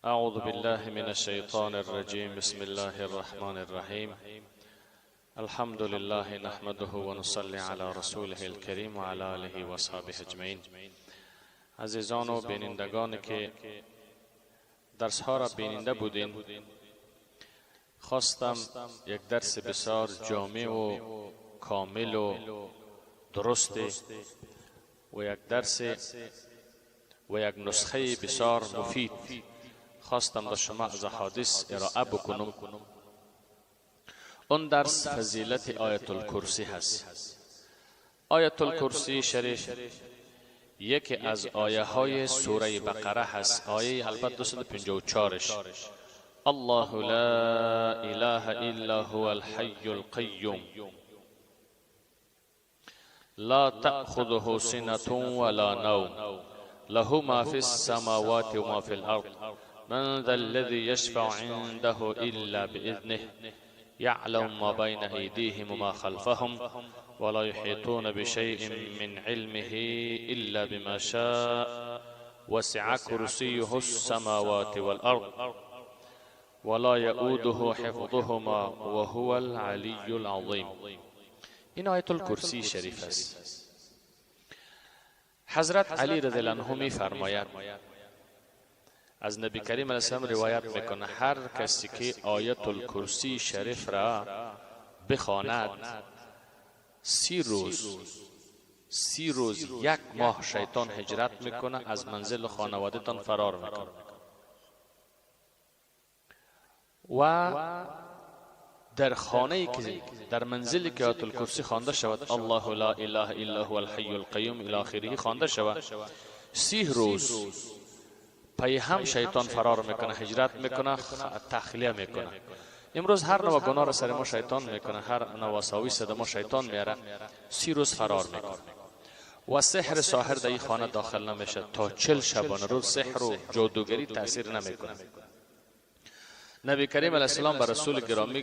اعوذ بالله من الشیطان الرجیم. بسم الله الرحمن الرحیم. الحمد لله نحمده ونصلي على رسوله الكریم و علی آله و اصحابه اجمعین. عزیزان و بینندگان که درس ها را بیننده بودین، خواستم یک درس بسیار جامع و کامل و درست و یک درس و یک نسخه بسیار مفید خواستم به شما از احادیث ارائه بکنم. اون درس فضیلت آیت الکرسی هست. آیت الکرسی شریف یکی از آیه های سوره بقره هست، آیه البته 254. الله لا اله الا هو الحی القیوم لا تأخذه سنة ولا نوم له ما في السماوات وما في الأرض من ذا الذي يشفع عنده إلا بإذنه يعلم ما بين أيديهم وما خلفهم ولا يحيطون بشيء من علمه إلا بما شاء وسع كرسيه السماوات والأرض ولا يؤوده حفظهما وهو العلي العظيم. این آیت الکرسی شریف است. حضرت علی رضی الله عنه می فرماید، از نبی کریم علیه السلام روایت میکنه، هر کسی که آیت الکرسی شریف را بخواند 30 روز، 30 روز یک ماه شیطان هجرت میکنه، از منزل خانوادهتان فرار میکنه و در خانه که در منزلی که آیت الکرسی خوانده شود، الله لا اله الا هو الحی القیوم الی آخره خوانده شود، 30 روز پی هم شیطان فرار میکنه، هجرت میکنه، تخلیه میکنه. امروز هر نوع گناه را سر ما شیطان میکنه، هر نوع وساویس ما شیطان میاره، 30 روز فرار میکنه و سحر ساحر در این خانه داخل نمیشه تا 40 شبانه روز. سحر و جادوگری تاثیر نمیکنه. نبی کریم علیه السلام به رسول گرامی،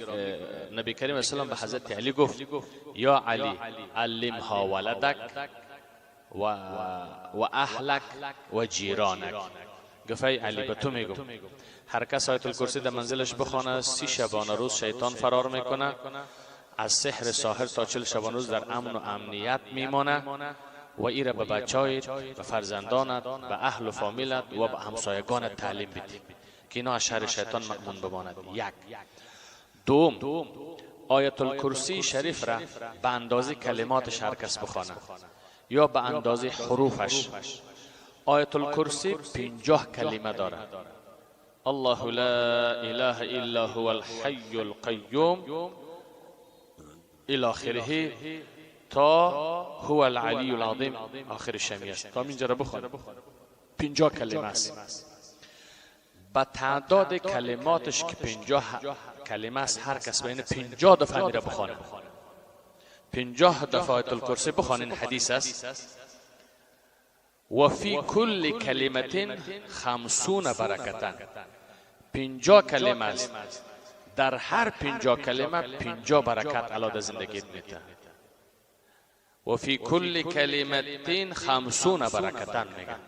نبی کریم علیه السلام به حضرت علی گفت، یا علی علمها ولدک و اهلک و جیرانک. گفت ای علی به تو میگم هر کس آیت الکرسی در منزلش بخوانه، 30 شبانه روز شیطان فرار میکنه، از سحر ساحر تا 40 شبانه روز در امن و امنیت میمانه و ایره به بچایت، به فرزندانت، به اهل و فامیلت و به همسایگانت تعلیم بدی که اینا از شر شیطان مأمون بماند. یک. دوم، آیت الکرسی شریف را به اندازه کلماتش هر کس بخوانه یا به اندازه حروفش. آیت الکرسی 50 کلمه داره. الله لا اله الا هو الحی القیوم الی آخره تا هو العلی العظیم آخر شمی است. تا اینجا را بخوانه. 50 کلمه است. با تعداد کلماتش که 50 کلمه است، هر کس بین 50 دفعه میره بخوانه. 50 دفعه آیت الکرسی بخوانین، حدیث است. و فی کل کلمه 50 برکتن. 50 کلمه است، در هر 50 کلمه 50 برکت الله در زندگیت میده. و فی کل کلمه 50 برکتن میگن.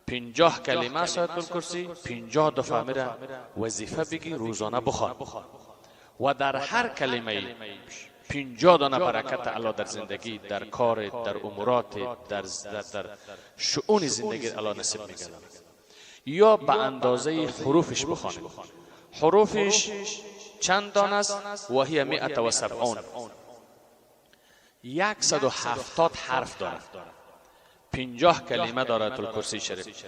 50 کلمه است آیت الکرسی، 50 دفعه میره وظیفه بگی، روزانه بخوان و در هر کلمه 50 دانه برکت الله در زندگی، در کار، در امورات، در شؤون زندگی الله نصیب میگرداند. یا به اندازه حروفش بخوانید. حروفش چند دانه است؟ و هی 170، 170 حرف دارد. 50 کلمه دارد آیت الکرسی شریف.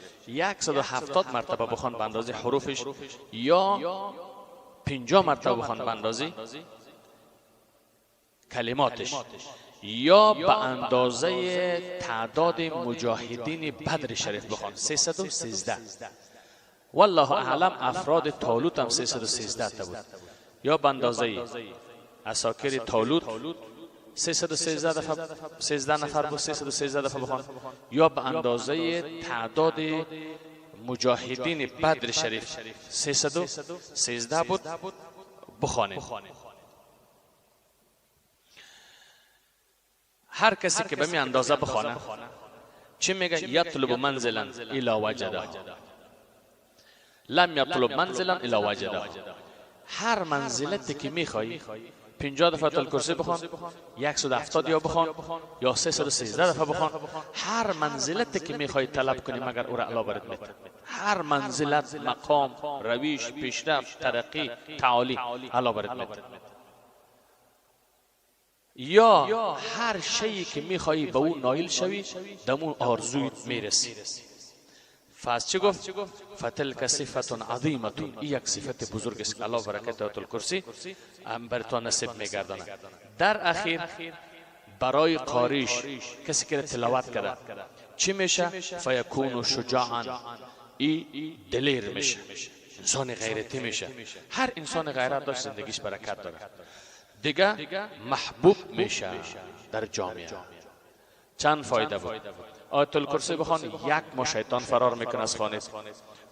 170 مرتبه بخوان به اندازه حروفش یا 50 مرتبه بخوان به اندازه کلماتش یا به اندازه تعداد مجاهدین بدر شریف بخوان، 313. والله اعلم افراد طالوت هم 313 تا بود، یا به اندازه عساکر طالوت 313 دفعه، 13 نفر بود، 313 دفعه بخوان، یا به اندازه تعداد مجاهدین بدر شریف 313 بود بخوانید. هر کسی که به می اندازه بخوانه، چی میگه؟ یطلب منزلا الی وجده. لم یطلب منزلا الا وجده. هر منزلتی که میخوای 50 دفعه آیت الکرسی بخوان، 170 یا بخوان، یا 313 دفعه بخوان، هر منزلتی که میخوای طلب کنی مگر او را الله برات میده. هر منزلت، مقام، رویش، پیشرفت، ترقی، تعالی الله برات میده. یا هر شیء که میخوای به او نایل شوی دمون آرزویت میرسی. فاز چی گفت؟ فتلک صفت عظیمه، این یک صفت بزرگ است که الله برکت آیت الکرسی بر تو نصیب میگردانه. در اخیر برای قاریش کسی که تلاوت کرده چی میشه؟ فیکون شجاعا، ای دلیر میشه، انسان غیرتی میشه. هر انسان غیرت داشت زندگیش برکت داره، دیگه محبوب میشه در جامعه. چند فایده بود؟ آیت الکرسی بخوان، یک ماه شیطان فرار میکنه از خانه.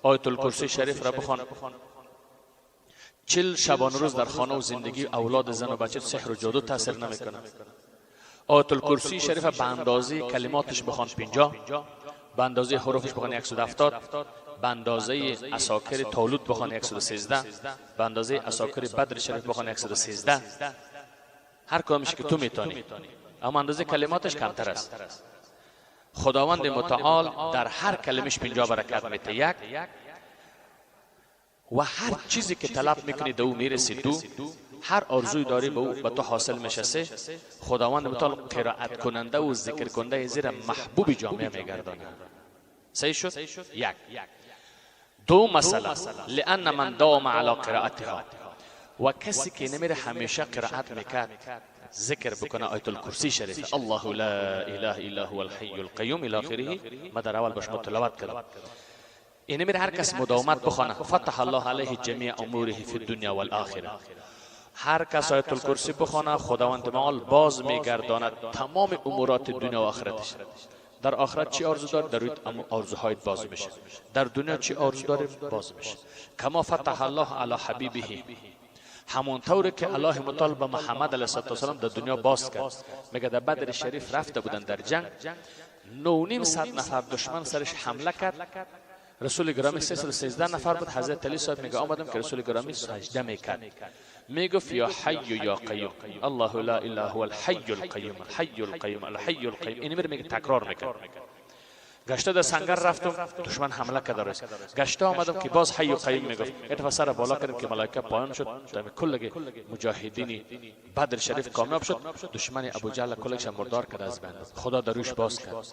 آیت الکرسی شریف را بخوان، 40 شبانه روز در خانه و زندگی اولاد زن و بچه سحر و جادو تاثیر نمیکنه. آیت الکرسی شریف به اندازه کلماتش بخوان 50، به اندازه حروفش بخوان 170، به اندازه عساکر طالوت بخوان 113، به اندازه عساکر بدر شریف بخوان 113. هر کدامش که تو میتونی، اما اندازه کلماتش کمتر است. خداوند متعال در هر کلمش 50 برکت میده. یک و هر چیزی که طلب میکنی به او میرسی. دو، هر آرزوی داری به او به تو حاصل میشه. سه، خداوند متعال قرائت کننده و ذکر کننده زیر محبوب جامعه میگردانه. صحیح شد؟ یک. دو مسئله، لأن من دام علی قرائتها، و کسی که نمیره همیشه قرائت میکرد، ذکر بکنه آیت الکرسی شریف، الله لا اله الا هو الحی القیوم الی آخره، ما در اول باش تلاوت کردم. اینه میره هر کس مداومت بخونه، فتح الله علیه جمیع اموره فی الدنیا والآخره. هر کس آیت الکرسی بخونه، خداوند متعال باز میگرداند تمام امورات دنیا و آخرتش. در آخرت چی آرزو داری؟ در روی آرزوهایت باز میشه. در دنیا چی آرزو داری؟ باز میشه. کما فتح الله علی حبیبه، همون طور که الله متعال به محمد علیه السلام در دنیا باز کرد. میگه در بدر شریف رفته بودن در جنگ، 950 نفر دشمن سرش حمله کرد. رسول گرامی 313 نفر بود. حضرت علی صاحب میگه آمدم که رسول گرامی سجده میکرد، میگفت یا حی یا قیوم، الله لا اله هو الحی القیوم، الحی القیوم، الحی القیوم. اینو میگه تکرار میکرد. گشته در سنگر رفتم، دشمن حمله کرد. گشته آمدم که باز حی و قیوم میگفت. اتفاق سر بالا کردم که ملائکه پایان شد، کل مجاهدین بدر شریف کامیاب شد. دشمن ابو جهل کلش مردار کرد از بند. خدا دروش باز کرد.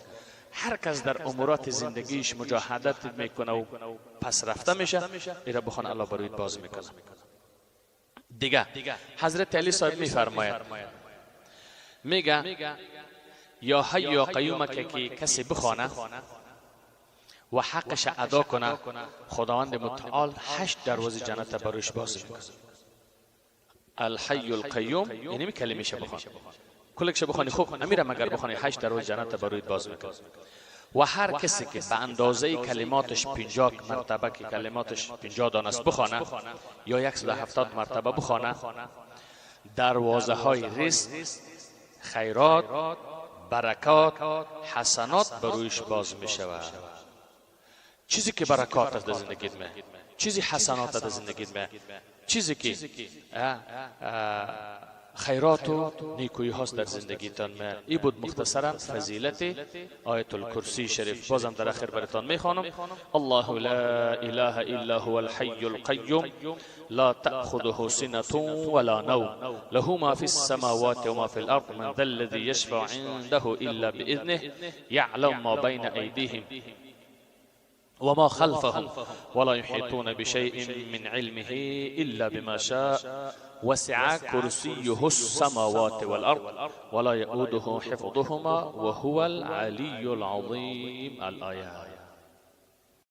هر کس در امورات زندگیش مجاهدت میکنه و پس رفته میشه، ایرا بخوان الله بروید باز میکنه. دیگه حضرت علی صاحب میفرماید، میگه یا حی یا قیوم که کسی بخوانه و حقش ادا کنه، خداوند متعال 8 دروازه جنت بروش باز میکنه. الحی القیوم، یعنی کلمه‌ش بخوان، کلش بخوانی خوب امیرم اگر بخوانی 8 دروازه جنت بروید باز میکنه. و هر کسی که به اندازه کلماتش 50 مرتبه که کلماتش 50 دانه است بخوانه یا 170 مرتبه بخوانه، دروازه های رزق، خیرات، برکات، حسنات برویش باز می شود. چیزی که برکات است در زندگیت می، چیزی حسنات در زندگیت می، چیزی که خیرات و نیکویی هاست در زندگیتان می. ای بود مختصرا فضیلت آیت الکرسی شریف. بازم در آخر براتان میخوانم. الله لا اله الا هو الحی القیوم لا تأخذه سنة ولا نوم له ما في السماوات وما في الأرض من ذا الذي يشفع عنده إلا بإذنه يعلم ما بين أيديهم وما خلفهم ولا يحيطون بشيء من علمه إلا بما شاء وسع كرسيه السماوات والأرض ولا يؤوده حفظهما وهو العلي العظيم. الآيات.